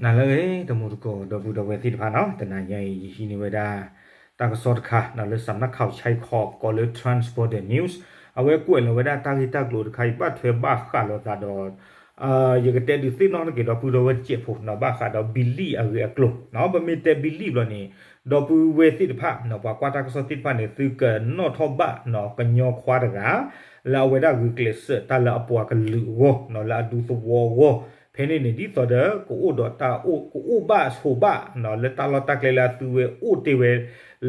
နၤလၢအဂ့ၤ တမူတကိး ဒီပုၢ်ဒီဝဲၢ်သ့ၣ်တဖၣ်နီၤ, တနၤညါအံၤ ယဟံးန့ၢ်ဝဲဒၣ် တၢ်ကစီၣ်တခါ လၢ စမ်နၣ်ခး ဆဲးခီး ကိးလၢ Transborder News အဝဲကွဲးလီၤဝဲဒၣ်တၢ်ဂ့ၢ်တၢ်ကျိၤတခါအံၤ ဘၣ်ထွဲဘၣ်ဃးလိာ်သးဒီး ယကတဲဒုးသ့ၣ်နီၣ်ထီၣ်က့ၤဒီပုၢ်ဒီဝဲၢ်တစဲးဖိနီၤ ဘၣ်ဃးဒီး ဘံလံၣ်အဂ့ၢ်အကျိၤနီၤ. ပမ့ၢ်တဲဘံလံၣ်ဘျီန့ၣ် ဒီပုၢ်ဝဲၢ်သ့ၣ်တဖၣ် ပှၤကွၢ်တၢ်ကစီၣ်သ့ၣ်တဖၣ်န့ၣ် သုကနီၣ်ထီၣ်ဘၣ်နီၤ ကညီခွါတဂၤ လၢအဝဲဒၣ်ဂုာ်ကျဲးစၢးတၢ်လၢအပှၤကလုာ်အဂီၢ်နီၤ လၢအဒူသဝီအဂီၢ်, ဖဲန့ၣ်န့ၣ် ဒ်သိးဒီး ကအိၣ်ဒီးတၢ်အိၣ် ကအိၣ်ဘၣ်ဆိးဘၣ်နီၤ လၢတၢ်လီၢ်တၢ်ကျဲလၢအသုဝဲအိၣ်တ့ၢ်ဝဲ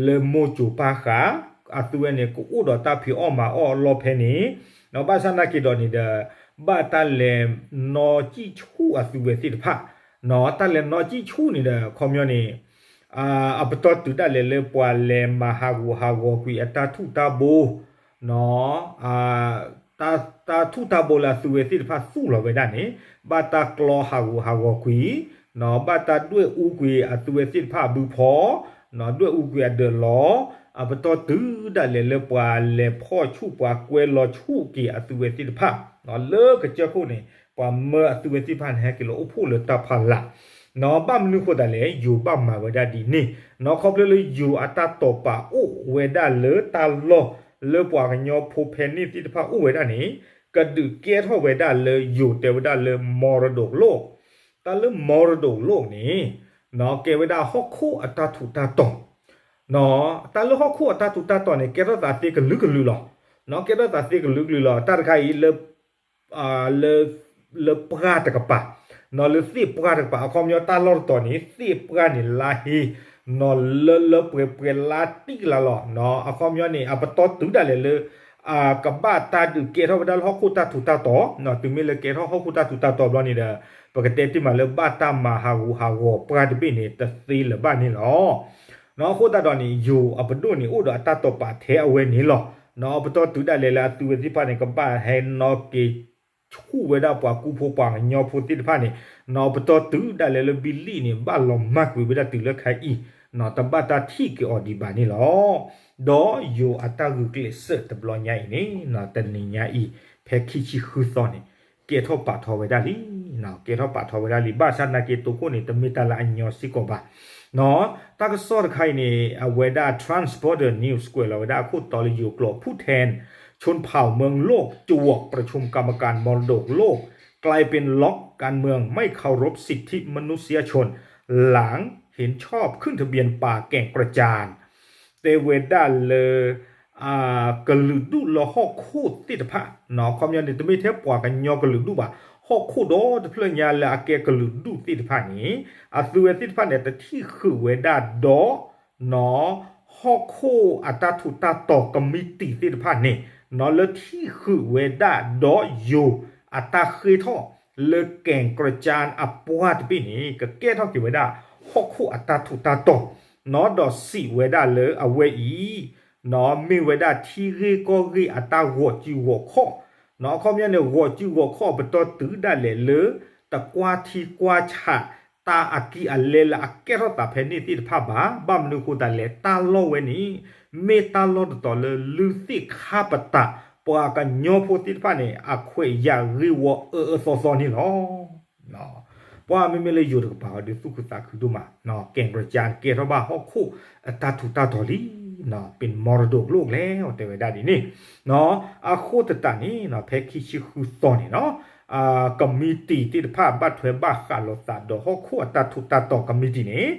လၢမိၢ်စိၤပၢ်ဃာ် အသုဝဲန့ၣ် ကအိၣ်ဒီးတၢ်ဖံးအီၣ်မၤအီၣ်အလီၢ်ဖဲန့ၣ်နီၤ. ဘၣ်ဆၣ်နာ်က့ၤဒီးန့ၣ်ဒီး ဘၣ်တၢ်လဲၤနီၣ်စံၣ်ဆူၣ်အသုဝဲသ့ၣ်တဖၣ်နီၤ. တၢ်လဲၤနီၣ်စံၣ်ဆူၣ်န့ၣ်ဒီး အခီပညီန့ၣ် အပတီၢ်တုၤဒၣ်လဲာ်လၢပှၤလဲၤမၤဟးဂူာ်ဟးဂီၤကွံာ်အတၢ်ထူၣ်တၢ်ဘိနီၤ တၢ်ထူၣ်တၢ်ဘိလၢအသုဝဲသ့ၣ်တဖၣ်သူၣ်လီၤဝဲဒၣ်န့ၣ် ဘၣ်တၢ်ကျီဟးဂူာ်ဟးဂီၤကွံာ်နီၤ ဘၣ်တၢ်ဒွဲၣ်အူကွံာ်အသုဝဲသ့ၣ်တဖၣ်အဘုဖီနီၤ ဒွဲၣ်အူကွံာ်အဒၢးလီၤ အပတီၢ်တုၤဒၣ်လဲာ်လၢပှၤလဲၤဖီၣ်ဆူၣ်ပှၤကွဲလီၤဆူၣ်က့ၤအသုဝဲသ့ၣ်တဖၣ်နီၤ လၢကစၢၢ်ခိၣ်န့ၣ် ပှၤမၢအသုဝဲသ့ၣ်တဖၣ်န့ၣ် ဟဲက့ၤလီၤအိၣ်ဖှိၣ်လၢတၢ်ဖီလာ်နီၤ. ဘၣ်မနုၤဃိသတးလဲၣ် ယိၤဘၣ်မၤဝဲဒၣ်ဒ်န့ၣ်နီၤ ခီဖျိလၢယိၤအတၢ်တိာ်ပာ်အိၣ်ဝဲဒၣ်လၢတၢ်လီၢ်လၢပှၤကညီဖိဖဲန့ၣ်သ့ၣ်တဖၣ်အိၣ်ဝဲဒၣ်န့ၣ် ကဒုးကဲထီၣ်ဝဲဒၣ်လၢယိၤတဲဝဲဒၣ်လၢ မီၣ်ရဒိၣ်လိၣ် တၢ်လၢ မီၣ်ရဒိၣ်လိၣ်န့ၣ်နီၤ ကဲဝဲဒၣ်ဟီၣ်ခိၣ်အတၢ်ထူးတၢ်တီၤနီၤ. တၢ်လၢဟီၣ်ခိၣ်အတၢ်ထူးတၢ်တီၤန့ၣ် ကဲထီၣ်သးသ့ကလုာ်ကလုာ်လီၤနီၤ ကဲထီၣ်သးသ့ကလုာ်ကလုာ်လီၤ. တၢ်တခါအံၤလၢ လၢပှၢ်တကပၤနီၤ လၢသ့ၣ်ပှၢ်တကပၤ အခီပညီတၢ်လီၢ်တတီၤန့ၣ် သ့ၣ်ပှၢ်န့ၣ်လါဟ့နီၤ လၢလၢပှဲၤပှဲၤလါတံၢ်ကလါလီၤနီၤ. အခီပညီန့ၣ် အပတီၢ်တုၤဒၣ်လဲာ်လၢ ကဘၣ်တၢ်ဒုးကဲထီၣ်ဝဲဒၣ်လၢဟီၣ်ခိၣ်တၢ်ထူးတၢ်တီၤနီၤ တုၤမ့ၢ်လၢကဲထီၣ်ဟီၣ်ခိၣ်တၢ်ထူးတၢ်တီၤဘျီန့ၣ်ဒီး ပကတဲတ့ၢ်မးလၢဘၣ်တၢ်မၤဟးဂူာ်ဟးဂီၤပှၢ်တဘ့ၣ်န့ၣ် တသ့လၢၤဘၣ်န့ၣ်လီၤ. အဃိသတးဒီးန့ၣ် ယိၤအပဒိၣ်န့ၣ် အိၣ်ဒီးအတၢ်တိာ်ပာ်ထဲအဝဲန့ၣ်လီၤ. အပတီၢ်တုၤဒၣ်လဲာ်လၢအသုဝဲသ့ၣ်တဖၣ်န့ၣ် ကဘၣ်ဟဲနီၣ်က့ၤဆူၣ်ဝဲဒၣ်ပှၤကူဖိပှၤကညီဖိသ့ၣ်တဖၣ်န့ၣ်နီၤ အပတီၢ်တုၤဒၣ်လဲာ်လၢဘံလံၣ်န့ၣ် ဘၣ်လီၤမၢ်ကွံာ်ဝဲဒၣ်တုၤလၢခဲအံၤနီၤ တဘၣ်တၢ်ထံၣ်က့ၤအီၤဒံးဘၣ်န့ၣ်လီၤ. ဒီးယိၤအတၢ်ဂုာ်ကျဲးစၢးတဘျီညါအံၤန့ၣ်နီၤ တနံၤညါအံၤ ဖဲခံဆံဃုသီန့ၣ် ကဲထီၣ်ပာ်ထီၣ်ဝဲဒၣ်လံနီၤ ကဲထီၣ်ပာ်ထီၣ်ဝဲဒၣ်လံ. ဘၣ်ဆၣ်နာ်က့ၤတိခိၣ်န့ၣ် တမ့ၢ်တၢ်လၢအညီစ့ၢ်ကီးဘၣ်နီၤ. တၢ်ကစီၣ်တခါအံၤန့ၣ် အဝဲဒၣ် Transborder News ကွဲးလီၤဝဲဒၣ်အခိၣ်တီလၢယိၤကျိာ် ผู้แทนชนเผ่าเมืองโลก จวกประชุมกรรมการมรดกโลก กลายเป็นล็อกการเมืองไม่เคารพสิทธิมนุษยชน หลังเห็นชอบขึ้นทะเบียนป่าแก่งกระจาน တဲဝဲဒၣ်လၢ ကလုာ်ဒူၣ်လၢဟီၣ်ခိၣ်သ့ၣ်တဖၣ်နီၤ အခီပညီန့ၣ် တမ့ၢ်ထဲပှၤကညီကလုာ်ဒူၣ်ဘၣ် ဟီၣ်ခိၣ်ဒီတဖျၢၣ်ညါလၢအကဲကလုာ်ဒူၣ်သ့ၣ်တဖၣ်န့ၣ် အသုဝဲသ့ၣ်တဖၣ်န့ၣ် တထံၣ်ဃုာ်ဝဲဒၣ်ဒီးနီၤ ဟီၣ်ခိၣ်အတၢ်ထူးတၢ်တီၤကမံးတံာ်သ့ၣ်တဖၣ်န့ၣ်နီၤ လၢထံၣ်ဃုာ်ဝဲဒၣ်ဒီးယိၤအတၢ်ဃ့ၢ်ထီၣ်လၢ ကဲၣ်ကြၢၢ်ကၠၢၣ် အပှၢ်တဘ့ၣ်န့ၣ် ကကဲထီၣ်က့ၤဝဲဒၣ် ဟီၣ်ခိၣ်အတၢ်ထူးတၢ်တီၤနီၤ ဒီးစံးဝဲဒၣ်လၢအဝဲအံၤနီၤ မ့ၢ်ဝဲဒၣ်ထံဂ့ၢ်ကီၢ်ဂ့ၢ်အတၢ်ဂီၤစုဂီၤခီၣ်နီၤ အခီပညီန့ၣ် ဂီၤစုဂီၤခီၣ်အပတီၢ်တုၤဒၣ်လဲာ်လၢ တကွၢ်ထံကွၢ်ဆး တၢ်အကံၢ်အလဲလၢအကဲထီၣ်သးဖဲန့ၣ်သ့ၣ်တဖၣ်ဘၣ်. ဘၣ်မနုၤဃိသတးလဲၣ် တၢ်လီၢ်ဝဲန့ၣ် မ့ၢ်တၢ်လီၢ်တတီၤလၢ လုၢ်သ့ၣ်ခါပတာ် ပှၤကညီဖိသ့ၣ်တဖၣ်န့ၣ် အခွဲးယာ်ဂ့ၢ်ဝီအၢအၢသီသီန့ၣ်လီၤ. ပှၤမ့မ့ၢ်လၢယိၤတကပၤအီၤဒီး သူၣ်ခုသးခုဒိၣ်မး, ကဲၣ်ကြၢၢ်ကၠၢၣ် ကဲထီၣ်ဘၣ်ဟီၣ်ခိၣ်အတၢ်ထူးတၢ်တီၤလံ, ပ့ၤမီရဒိၣ်ကလိၣ်ကျဲ တဲဝဲဒၣ်ဒ်န့ၣ်. အဃိသတးန့ၣ် ဖဲခံဆံဃုသီန့ၣ်နီၤ ကမံးတံာ်သ့ၣ်တဖၣ် ဘၣ်ထွဲဘၣ်ဃးလိာ်သးဒီးဟီၣ်ခိၣ်အတၢ်ထူးတၢ်တီၤကမံးတံာ်န့ၣ်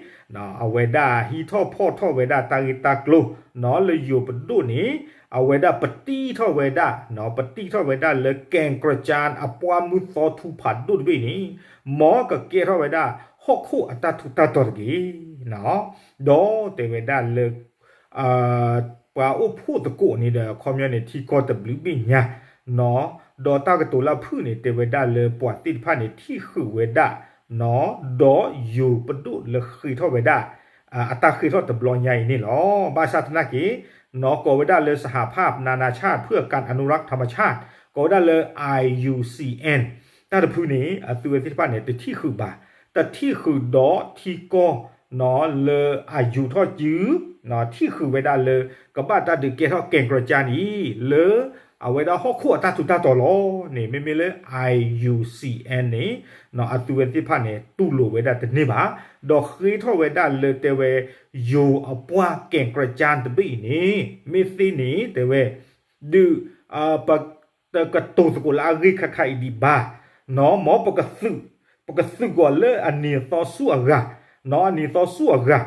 အဝဲဒၣ်ဟံးထီၣ်ဖီၣ်ထီၣ်ဝဲဒၣ်တၢ်ဂ့ၢ်တၢ်ကျိၤနီၤ လၢယိၤပဒိၣ်န့ၣ် အဝဲဒၣ်ပတံထီၣ်ဝဲဒၣ်, ပတံထီၣ်ဝဲဒၣ်လၢ ကဲၣ်ကြၢၢ်ကၠၢၣ် အပှၢ်မုၢ်သီထူဖးဒိၣ်တဘ့ၣ်န့ၣ် မ်ကကဲထီၣ်ဝဲဒၣ် ဟီၣ်ခိၣ်အတၢ်ထူးတၢ်တီၤတက့ၢ်. ဒီးတဲဝဲဒၣ်လၢ ပှၤအိၣ်ဖှိၣ်သကိးန့ၣ်ဒီး အခီပညီန့ၣ် ထံကီၢ်တဘျုးဘ့ၣ်ညါနီၤ, ဒီးတၢ်ကတိၤလၢဖုၣ်န့ၣ် တဲဝဲဒၣ်လၢပှၤသ့ၣ်တဖၣ်န့ၣ် ထံၣ်ဃုာ်ဝဲဒၣ်နီၤ, ဒီးယိၤပဒိၣ်လၢဃ့ထီၣ်ဝဲဒၣ် အတၢ်ဃ့ထီၣ်တဘျီညါအံၤန့ၣ်လီၤ. ဘၣ်ဆၣ်သနာ်က့ နီၤ ကိးဝဲဒၣ်လၢ สหภาพนานาชาติเพื่อการอนุรักษ์ธรรมชาติ ကိးဝဲဒၣ်လၢ IUCN တၢ်တဖုန့ၣ် အသုဝဲသ့ၣ်တဖၣ်န့ၣ် တထံၣ်ဃုာ်ဘၣ်, တထံၣ်ဃုာ်ဒီးထံကီၢ်နီၤ လၢအယူၤထီၣ်စု ထံၣ်ဃုာ်ဝဲဒၣ်လၢ ကဘၣ်တၢ်ဒုးကဲထီၣ် ကဲၣ်ကြၢၢ်ကၠၢၣ်အံၤ လၢ အဝဲဒၣ်ဟီၣ်ခိၣ်အတၢ်ထူးတၢ်တီၤလီၤန့ၣ် မ့မ့ၢ်လၢ I U C N န့ၣ် အသုဝဲသ့ၣ်တဖၣ်န့ၣ် တူၢ်လိာ်ဝဲဒၣ်တန့ၢ်ဘၣ်, ဒီးဃ့ထီၣ်ဝဲဒၣ်လၢတဲဝဲ ယိၤအပှၢ်ကဲၤကြၢးကၠၢၣ်တဘ့ၣ်အံၤန့ၣ် မ့ၢ်သ့န့ၣ် တဲဝဲ ဒုး ပ တကတိၤသကိးလၢအဂ့ၢ်ခါခါအံၤဒံးဘၣ်, မ်ပကသုး, ပကသုးကွံာ်လၢအနံၤအသီဆူအဂၤ, အနံၤအသီဆူအဂၤ,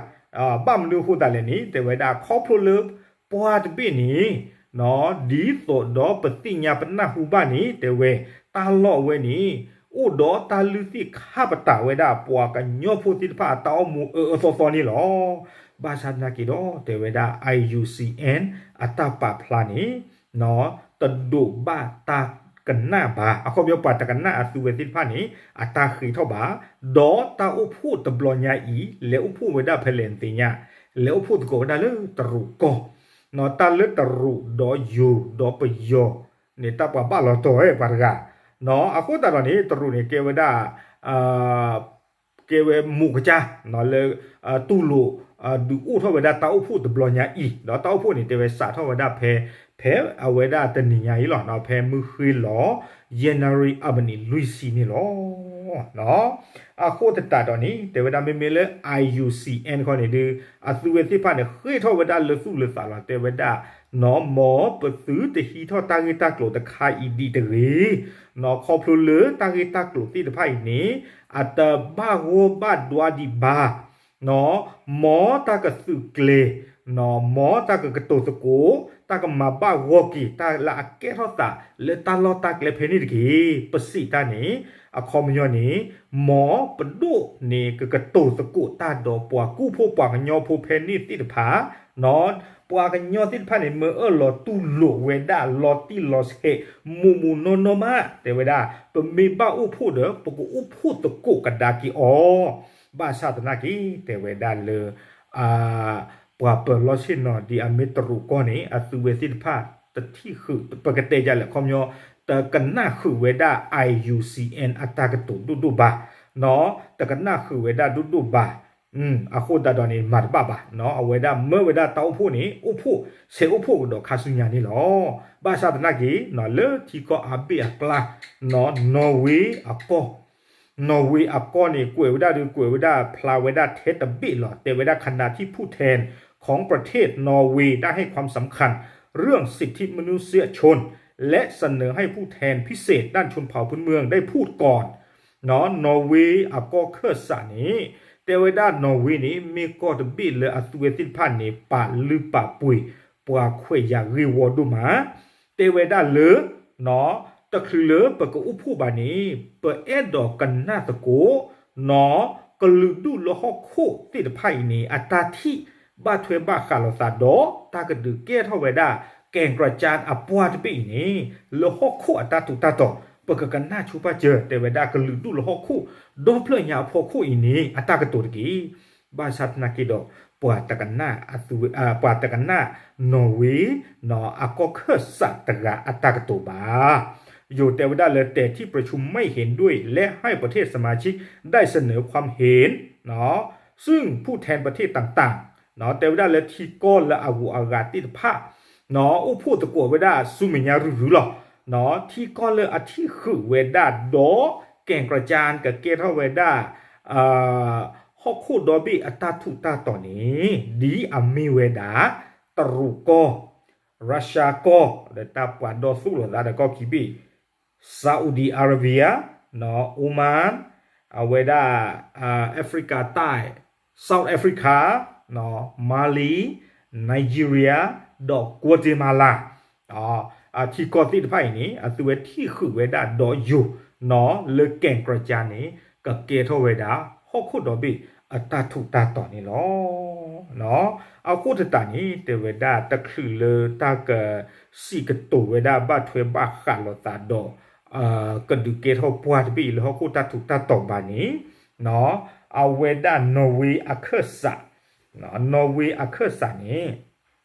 ဘၣ်မနုၤအဃိသတးလဲၣ်န့ၣ် တဲဝဲဒၣ်ခီဖျိလၢ ပှၢ်တဘ့ၣ်န့ၣ် ဒ်သိးဒီးပသ့ၣ်ညါပနၢ်ဟူဘၣ်န့ၣ် တဲဝဲ တၢ်လီၢ်အဝဲန့ၣ် အိၣ်ဒီးတၢ်လုၢ်သ့ၣ်ခါပတာ်ဝဲဒၣ်ပှၤကညီဖိသ့ၣ်တဖၣ်အတၢ်အိၣ်မူအၢအၢသီသီန့ၣ်လီၤ. ဘၣ်ဆၣ်သနာ်က့ဒီး တဲဝဲဒၣ် I U C N အတၢ်ပာ်ဖျါန့ၣ် တဒိးဘၣ်တၢ်ကနၣ်ဘၣ်, အခီပညီပှၤတကနၣ်အသုဝဲသ့ၣ်တဖၣ်န့ၣ် အတၢ်ဃ့ထီၣ်ဘၣ်, ဒီးတၢ်အိၣ်ဖှိၣ်တဘျီညါအံၤ လဲၤအိၣ်ဖှိၣ်ဝဲဒၣ်ဖဲလဲၣ်သ့ၣ်ညါ, လဲၤအိၣ်ဖှိၣ်သကိးဝဲဒၣ်လၢတရူးကီၢ်, တၢ်လၢတရူးဒီးယိၤဒီးပယီၤန့ၣ် တၢ်ပှၤဘၣ်လီၤတီၤဝဲပှၤတဂၤ, အဃိသတးဒီးန့ၣ် တရူးန့ၣ် ကဲဝဲဒၣ် ကဲဝဲမူးကစၢ် လၢ တူၢ်လိာ် ဒုးအိၣ်ထီၣ်ဝဲဒၣ်တၢ်အိၣ်ဖှိၣ်တဘျီညါအံၤ, ဒီးတၢ်အိၣ်ဖှိၣ်န့ၣ် တဲဝဲစးထီၣ်ဝဲဒၣ်ဖဲ ဖဲအဝဲဒၣ်တနံၤညါအံၤလီၤ, ဖဲမုၢ်ဃ့လီၤ ယဲၢ်နၣ်ရံၣ်အမံးနံးလွံၢ်ဆံန့ၣ်လီၤ. အဃိသတးဒီးန့ၣ် တဲဝဲဒၣ်မ့မ့ၢ်လၢ I U C N ခီန့ၣ်ဒုး အသုဝဲသ့ၣ်တဖၣ်န့ၣ် ဃ့ထီၣ်ဝဲဒၣ်လၢသူၣ်လၢသးလီၤ, တဲဝဲဒၣ် မ်ပသုတဟံးထီၣ်တၢ်ဂ့ၢ်တၢ်ကျိၤတခါအံၤဒံးတဂ့ၤ, ခီဖျိလၢတၢ်ဂ့ၢ်တၢ်ကျိၤသ့ၣ်တဖၣ်အံၤန့ၣ် အတဘၣ်ဂီၢ်ဘၣ်ဒွါဒံးဘၣ်, မ်တၢ်ကသုးကျဲၤ, မ်တၢ်ကကတိၤသကိး, တၢ်ကမၤဘၣ်ဂီၢ်က့ၤ တၢ်လၢအကဲထီၣ်သးလၢတၢ်လီၢ်တၢ်ကျဲဖဲန့ၣ်တက့ၢ်. ပစံးတၢ်န့ၣ် အခီပညီန့ၣ် မ်ပဒိၣ်န့ၣ် ကကတိၤသကိးတၢ်ဒီးပှၤကူၣ်ဖိပှၤကညီဖိဖဲန့ၣ်သ့ၣ်တဖၣ်, ပှၤကညီသ့ၣ်တဖၣ်န့ၣ် မ့ၢ်အၢၣ်လီၤတူၢ်လိာ်ဝဲဒၣ်လီၤတံၢ်လီၤဆဲး မိၢ်မိၢ်နီၢ်နီၢ်မး, တဲဝဲဒၣ် ပမ့ၢ်ဘၣ်အိၣ်ဖှိၣ်ဒီး ပကအိၣ်ဖှိၣ်သကိးကဒါက့ၤအီၤ, ဘၣ်ဆၣ်သနာ်က့ တဲဝဲဒၣ်လၢ ပှၤပၢၤလီၢ်ဆ့ၣ်နီၤ ဒ်အမ့ၢ်တရူးကီၢ်န့ၣ် အသုဝဲသ့ၣ်တဖၣ် တထံၣ်ဃုာ် ပကတဲဒ်လဲၣ် အခီပညီ တကနၣ်ဃုာ်ဝဲဒၣ် I U C N အတၢ်ကတိၤဒိၣ်ဒိၣ်ဘၣ်, တကနၣ်ဃုာ်ဝဲဒၣ်ဒိၣ်ဒိၣ်ဘၣ်, အဃိသတးဒီးန့ၣ် မၤတဘၣ်ဘၣ်, အဝဲဒၣ်မၢဝဲဒၣ်တၢ်အိၣ်ဖှိၣ်န့ၣ် အိၣ်ဖှိၣ်ဆဲးအိၣ်ဖှိၣ်ကဒီးခါဆူညါန့ၣ်လီၤ. ဘၣ်ဆၣ်သနာ်က့ လၢထံကီၢ်အါဘ့ၣ်အကျါ နီၣ်ဝ့အကီၢ် နီၣ်ဝ့အကီၢ်န့ၣ် ကွဲးဝဲဒၣ်ဒုး ကွဲးဝဲဒၣ်ဖျါဝဲဒၣ်ထဲတဘ့ၣ်လီၤ. တဲဝဲဒၣ် คณะที่ผู้แทนของประเทศนอร์เวย์ได้ให้ความสำคัญเรื่องสิทธิมนุษยชน และเสนอให้ผู้แทนพิเศษด้านชนเผ่าพื้นเมืองได้พูดก่อน နီၣ်ဝ့အကီၢ်ခၢၣ်စးန့ၣ် တဲဝဲဒၣ်နီၣ်ဝ့န့ၣ် မ့ၢ်ကီၢ်တဘ့ၣ်လၢအသုဝဲသ့ၣ်တဖၣ်န့ၣ် ပာ်လုၢ်ပာ်ပှ့ၤ ပှၤခွဲးယာ်ဂ့ၢ်ဝီဒိၣ်မး တဲဝဲဒၣ်လၢ တချုးလၢပကအိၣ်ဖှိၣ်ဘၣ်န့ၣ် ပအဲၣ်ဒိးကနၣ်သကိး နီၣ် ကလုာ်ဒူၣ်လၢဟီၣ်ခိၣ်သ့ၣ်တဖၣ်အံၤန့ၣ် အတၢ်ထံၣ်ဘၣ်ထွဲဘၣ်ဃးလိာ်သးဒီး တၢ်ကဒုးကဲထီၣ်ဝဲဒၣ် ကဲၤကြၢ်ကၠၢၣ်အပှၢ်တဘ့ၣ်အံၤန့ၣ် လၢဟီၣ်ခိၣ်အတၢ်ထူးတၢ်တီၤ ပကကနၣ်ဆိပာ်စၢၤ တဲဝဲဒၣ်ကလုာ်ဒူၣ်လၢဟီၣ်ခိၣ် ဒီဖျၢၣ်ညါအဖီခိၣ်အံၤန့ၣ် အတၢ်ကတိၤတက့ၢ်. ဘၣ်ဆၣ်သနာ်က့ဒီး ပှၤတကနၣ် ပှၤတကနၣ်နီၣ်ဝ့ နီၣ်အကီၢ်ခၢၣ်စးတဂၤအတၢ်ကတိၤဘၣ်. ယိၤတဲဝဲဒၣ်လၢ แต่ที่ประชุมไม่เห็นด้วย และให้ประเทศสมาชิกได้เสนอความเห็น ซึ่งผู้แทนประเทศต่างๆ နီၣ် တဲဝဲဒၣ်လၢထံကီၢ်လၢအဂုၤအဂၤသ့ၣ်တဖၣ် နီၣ် အိၣ်ဖှိၣ်သကိးဝဲဒၣ်ဆူမဲာ်ညါရုၢ်ရုၢ်လီၤ. နီၣ် ထံကီၢ်လၢအထံၣ်ဃုာ်ဝဲဒၣ်ဒီး ကဲၤကြၢ်ကၠၢၣ်ကကဲထီၣ်ဝဲဒၣ် ဟီၣ်ခိၣ်ဒီဘ့ၣ်အတၢ်ထူးတၢ်တီၤန့ၣ် ဒ်အမ့ၢ်ဝဲဒၣ် တရူးကီၢ် Russia ကီၢ် ဒီးတၢ်ပှၤဒီသူၣ်လိာ်သးဒီးကီၢ်ခံဘ့ၣ် Saudi Arabia, နီၣ် Oman, အဝဲဒၣ် Africa တၢ် South Africa, နီၣ် Mali, Nigeria, ဒီး Guatemala ထံကီၢ်သ့ၣ်တဖၣ်အံၤန့ၣ် အသုဝဲထံၣ်ဃုာ်ဝဲဒၣ်ဒီးယိၤ နီၣ် လၢကဲၤကြၢ်ကၠၢၣ်န့ၣ် ကကဲထီၣ်ဝဲဒၣ် ဟီၣ်ခိၣ်ဒီဘ့ၣ်အတၢ်ထူးတၢ်တီၤန့ၣ်လီၤ. အဃိသတးန့ၣ် တဲဝဲဒၣ်တချုးလၢတၢ်ကစံးကတိၤဝဲဒၣ်ဘၣ်ထွဲဘၣ်ဃးလိာ်သးဒီး ကဒုးကဲထီၣ်ပှၢ်တဘ့ၣ်အံၤလၢဟီၣ်ခိၣ်တၢ်ထူးတၢ်တီၤဘၣ်န့ၣ် အဝဲဒၣ်နီၣ်ဝ့အခၢၣ်စး နီၣ်ဝ့အခၢၣ်စးန့ၣ်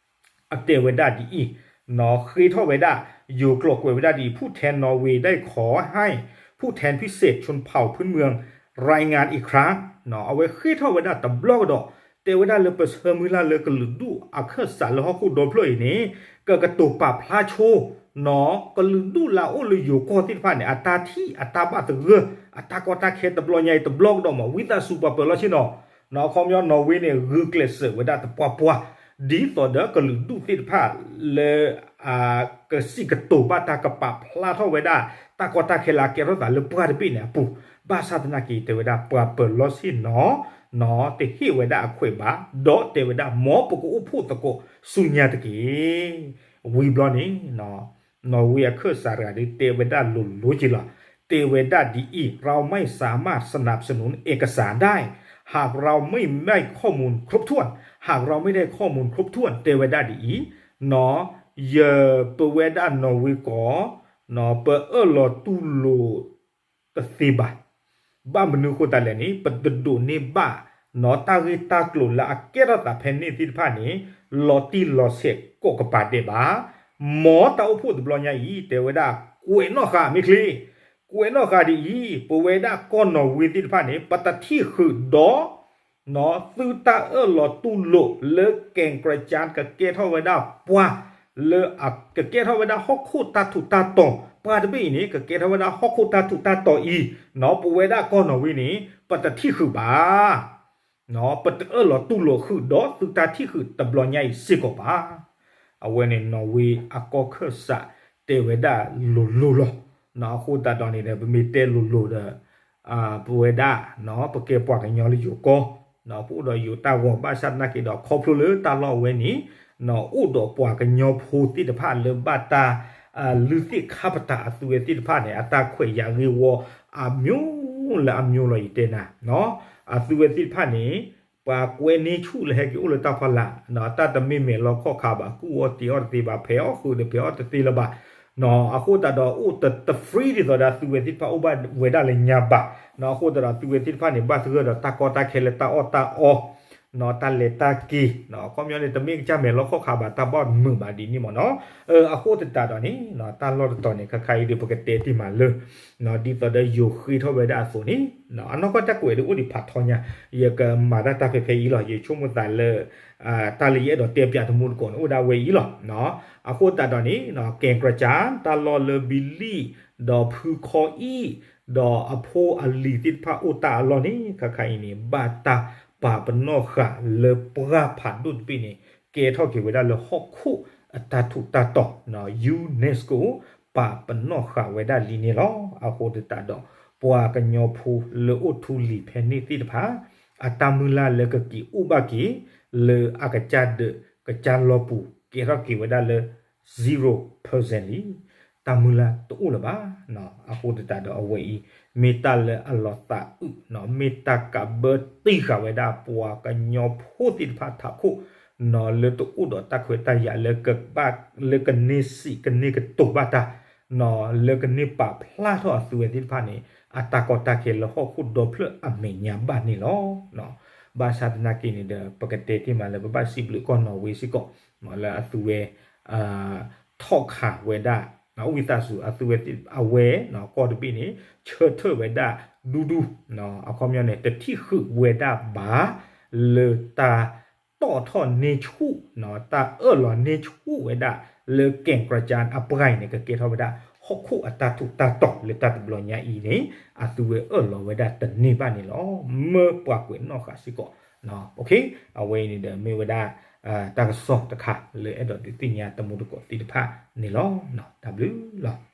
အတဲဝဲဒၣ်ဒ်အံၤ, နီၣ် ဃ့ထီၣ်ဝဲဒၣ် ယိၤကျိာ်ကွဲးဝဲဒၣ်ဒ်အံၤ, ผู้แทนนอร์เวย์ได้ขอให้ผู้แทนพิเศษชนเผ่าพื้นเมือง รายงานอีกครั้ง နီၣ် အဝဲဃ့ထီၣ်ဝဲဒၣ်တဘျီကဒီး တဲဝဲဒၣ်လၢပဆၢမုၢ်လၢ်လၢကလုာ်ဒူၣ်အခၢၣ်စးလၢဟီၣ်ခိၣ်ဒီဖျၢၣ်အံၤန့ၣ် ကကတိၤပာ်ဖျါဆိ နီၢ် ကလုာ်ဒူၣ်လၢအအိၣ်လၢယိၤကီၢ်သ့ၣ်တဖၣ်န့ၣ် အတၢ်ထံၣ်အတၢ်ဘၣ်သဂၢၢ် အတၢ်ကီတၢ်ခဲတဘျီညါအံၤတဘျီကဒီးမး ဝံသးစူၤပှၤပၢၤလီၢ်ဆ့ၣ်နီၤ, နီၢ် အခီပညီ Norway န့ၣ် ဂုာ်ကျဲးစၢးဝဲဒၣ်တပှၢ်ပှၢ် ဒ်သိးဒီးကလုာ်ဒူၣ်သ့ၣ်တဖၣ်လၢ ကစံးကတိၤဘၣ်တၢ်ကပာ်ဖျါထီၣ်ဝဲဒၣ် တၢ်ကီတၢ်ခဲလၢအကဲထီၣ်သးလၢပှၢ်တဘ့ၣ်န့ၣ်အပူၤ, ဘၣ်ဆၣ်သနာ်က့ တဲဝဲဒၣ်ပှၤပၢၤလီၢ်ဆ့ၣ်နီၤ နီၢ် တဟ့ၣ်ဝဲဒၣ်အခွဲးဘၣ်, ဒီးတဲဝဲဒၣ်မ်ပကအိၣ်ဖှိၣ်သကိးဆူညါတက့ၢ်. ဝံၤဘျီန့ၣ် နီၢ် Norway အခၢၣ်စးတဂၤဒုးတဲဝဲဒၣ်လိၤလိၤက့ၤလီၤ. တဲဝဲဒၣ်ဒ်အံၤ เราไม่สามารถสนับสนุนเอกสารได้ หากเราไม่ได้ข้อมูลครบถ้วน หากเราไม่ได้ข้อมูลครบถ้วน တဲဝဲဒၣ်ဒ်အံၤ နီၢ် ယပဝဲဒၣ် Norway ကီၢ် နီၢ် ပအၢၣ်လီၤတူၢ်လိာ် တသ့ဘၣ်. ဘၣ်မနုၤအဃိသတးလဲၣ်န့ၣ် ပတဒိးန့ၢ်ဘၣ် နီၢ် တၢ်ဂ့ၢ်တၢ်ကျိၤလၢအကဲထီၣ်သးဖဲန့ၣ်သ့ၣ်တဖၣ်န့ၣ် လီၤတံၢ်လီၤဆဲးကိးကပၤဒဲးဘၣ်. မ်တၢ်အိၣ်ဖှိၣ်တဘျီညါအံၤ တဲဝဲဒၣ် ကွဲးနီၣ်ဃာ်မ့ၢ်ချ့, ကွဲးနီၣ်ဃာ်ဒ်အံၤ ပဝဲဒၣ်ကီၢ် Norway သ့ၣ်တဖၣ်န့ၣ် ပတထံၣ်ဃုာ်ဒီး နီၢ် သုတၢ်အၢၣ်လီၤတူၢ်လိာ်လၢ ကဲၣ်ကရၢၣ်ကၠၢၣ် ကကဲထီၣ်ဝဲဒၣ်ပှၤ လၢအကကဲထီၣ်ဝဲဒၣ်ဟီၣ်ခိၣ်တၢ်ထူးတၢ်တီၤ, ပှၢ်တဘ့ၣ်အံၤန့ၣ် ကကဲထီၣ်ဝဲဒၣ်ဟီၣ်ခိၣ်တၢ်ထူးတၢ်တီၤအံၤ, နီၢ် ပဝဲဒၣ်ကီၢ် Norway န့ၣ် ပတထံၣ်ဃုာ်ဘၣ်. နီၢ် ပတအၢၣ်လီၤတူၢ်လိာ်ဃုာ်ဒီးသုတၢ်ထံၣ်ဃုာ်တဘျီညါအံၤစ့ၢ်ကီးဘၣ်. အဝဲန့ၣ် Norway အကီၢ်ခၢၣ်စးတဲဝဲဒၣ်လိၤလိၤလီၤ. နီၢ် အဃိသတးဒီးန့ၣ်ဒီး ပမ့ၢ်တဲလိၤလိၤဒီး ပဝဲဒၣ် နီၢ် ပကဲပှၤကညီလၢယိၤကီၢ်, နီၢ် ပအိၣ်ဒီးယိၤတၢ်ဂီၤ ဘၣ်ဆၣ်သနာ်က့ဒီး ခီဖျိလၢတၢ်လီၢ်အဝဲန့ၣ် နီၢ် အိၣ်ဒီးပှၤကညီဖိသ့ၣ်တဖၣ်လၢဘၣ်တၢ် လုၢ်သ့ၣ်ခါပတာ်အသုဝဲသ့ၣ်တဖၣ်န့ၣ် အတၢ်ခွဲးယာ်ဂ့ၢ်ဝီ အမျိုးလၢအမျိုးလီၤ ယတဲနၤ, နီၢ် အသုဝဲသ့ၣ်တဖၣ်န့ၣ် ပှၤကွဲန့ၢ်ဆူၣ်လၢဟဲက့ၤအိၣ်လၢတၢ်ဖီလာ်, နီၢ် တၢ်တမ့ၢ်မဲာ်လီၤခီၣ်ခါဘၣ်, ကူၣ်အီၣ်တ့ၤအီၣ်တသ့ဘၣ်, ဖဲးအီၣ်ဃုာ်ဒီးဖဲးအီၣ်တသ့လၢၤဘၣ်, နီၢ် အဃိသတးဒီး အိၣ်တ တ free ဒ်သိးဒီးသုဝဲသ့ၣ်တဖၣ်အိၣ်ဘၣ်ဝဲဒၣ်လၢညါဘၣ်, နီၢ် အဃိသတးဒီး သုဝဲသ့ၣ်တဖၣ်န့ၣ် ဘၣ်သဂၢၢ်ဒီးတၢ်ကီတၢ်ခဲလၢတၢ်အီၣ်တၢ်အီ နီၢ် တၢ်လဲၤတၢ်က့ၤ, နီၢ် အခီပညီန့ၣ် တမ့ၢ်ကစၢ်မဲာ်လီၤခီၣ်ခါဘၣ်, တၢ်ဘၣ်မုာ်ဘၣ်ဒ်န့ၣ်မ့ၢ်နီၢ်. အဃိသတးဒီးန့ၣ် နီၢ် တၢ်လီၢ်တတီၤန့ၣ် ခါခါအံၤဒီး ပကတဲတ့ၢ်မးလၢ နီၢ် ဒ်သိးဒီးယိၤဃ့ထီၣ်ဝဲဒၣ်အသိးန့ၣ်, နီၢ် အနီၢ်ကီၢ်တၢ်ကွဲးဒီးအိၣ်ဒံးဖးထီညါ, ယကမၤတၢ်တၢ်ဖဲဖဲအံၤလီၤ. ယဆိကမိၣ်သးလၢ တၢ်လၢယအဲၣ်ဒိးတဲပၠးတမူတကိးန့ၣ် အိၣ်ဒၣ်ဝဲအံၤလီၤ. အဃိသတးဒီးန့ၣ် နီၢ် ကဲၣ်ကရၢၣ်ကၠၢၣ် တၢ်လီၢ်လၢဘံလံၣ် ဒီးဖုခီအံၣ် ဒီးအဖိအလံၤသ့ၣ်တဖၣ်အိၣ်တၢ်အလီၢ်န့ၣ် ခါခါအံၤန့ၣ် ဘၣ်တၢ်ပာ်ပနီၣ်ဃာ်လၢပှၢ်ဖးဒိၣ်တဘ့ၣ်န့ၣ် ကဲထီၣ်က့ၤဝဲဒၣ်လၢဟီၣ်ခိၣ်အတၢ်ထူးတၢ်တီၤ, နီၢ် UNESCO ပာ်ပနီၣ်ဃာ်ဝဲဒၣ်လံန့ၣ်လီၤ. အဃိသတးဒီး ပှၤကညီဖိလၢအိၣ်ထူလံၤဖဲန့ၣ်သ့ၣ်တဖၣ် အတၢ်မုၢ်လၢ်လၢကက့ၤအိၣ်ဘၣ်က့ၤ လၢအကစၢ်ဒၢးကစၢ်လီၢ်ပူၤ ကဲထီၣ်က့ၤဝဲဒၣ်လၢ zero percent လံ. တၢ်မုၢ်လၢ်တအိၣ်လၢၤဘၣ်. အဃိသတးဒီးအဝဲအံၤ မ့ၢ်တၢ်လၢအလီၤသးအုး, မ့ၢ်တၢ်ကးဘၢတံၢ်ဃာ်ဝဲဒၣ်ပှၤကညီဖိသ့ၣ်တဖၣ်ထးခိၣ်, နီၢ် လၢတအိၣ်ဒီးတၢ်ခွဲးတၢ်ယာ်လၢကဘၣ် လၢကန့ၢ်စံးကန့ၢ်ကတိၤဘၣ်တၢ်, နီၢ် လၢကန့ၢ်ပာ်ဖျါထီၣ်အသုဝဲသ့ၣ်တဖၣ်န့ၣ် အတၢ်ကီတၢ်ခဲလၢဟီၣ်ခိၣ်ဒီဖျၢၣ်အမဲာ်ညါဘၣ်န့ၣ်လီၤ. ဘၣ်ဆၣ်သနာ်က့န့ၣ်ဒီး ပကတဲတ့ၢ်မးလၢပဘၣ်စံးဘျုးကီၢ် Norway စ့ၢ်ကီး, လၢအသုဝဲ ထီၣ်ခးဝဲဒၣ် ဝံသးစူၤ အသုဝဲသ့ၣ် အဝဲ ကီၢ်တဘ့ၣ်န့ၣ် ဆၢထၢၣ်ဝဲဒၣ်ဒူဒူ, အခီပညီန့ၣ် တထံၣ်ဃုာ်ဝဲဒၣ်ဘၣ် လၢတၢ်တီၣ်ထီၣ်န့ၢ်ဆူၣ် တၢ်အၢၣ်လီၤန့ၢ်ဆူၣ်ဝဲဒၣ် လၢကဲၣ်ကရၢၣ်ကၠၢၣ်အပှၢ်အံၤန့ၣ် ကကဲထီၣ်ဝဲဒၣ် ဟီၣ်ခိၣ်အတၢ်ထူးတၢ်တီၤလၢတၢ်တဘျီညါအံၤန့ၣ် အသုဝဲအၢၣ်လီၤဝဲဒၣ်တန့ၢ်ဘၣ်န့ၣ်လီၤ. မၢပှၤကွဲးနီၣ်ဃာ်စ့ၢ်ကီး. အဝဲအံၤန့ၣ်ဒီးမ့ၢ်ဝဲဒၣ် တၢ်ကစီၣ်တခါလၢအဲၣ်ဒိးဒုးသ့ၣ်ညါတမူတကိးသ့ၣ်တဖၣ်န့ၣ်လီၤ. တၢ်ဘျုးလီၤ.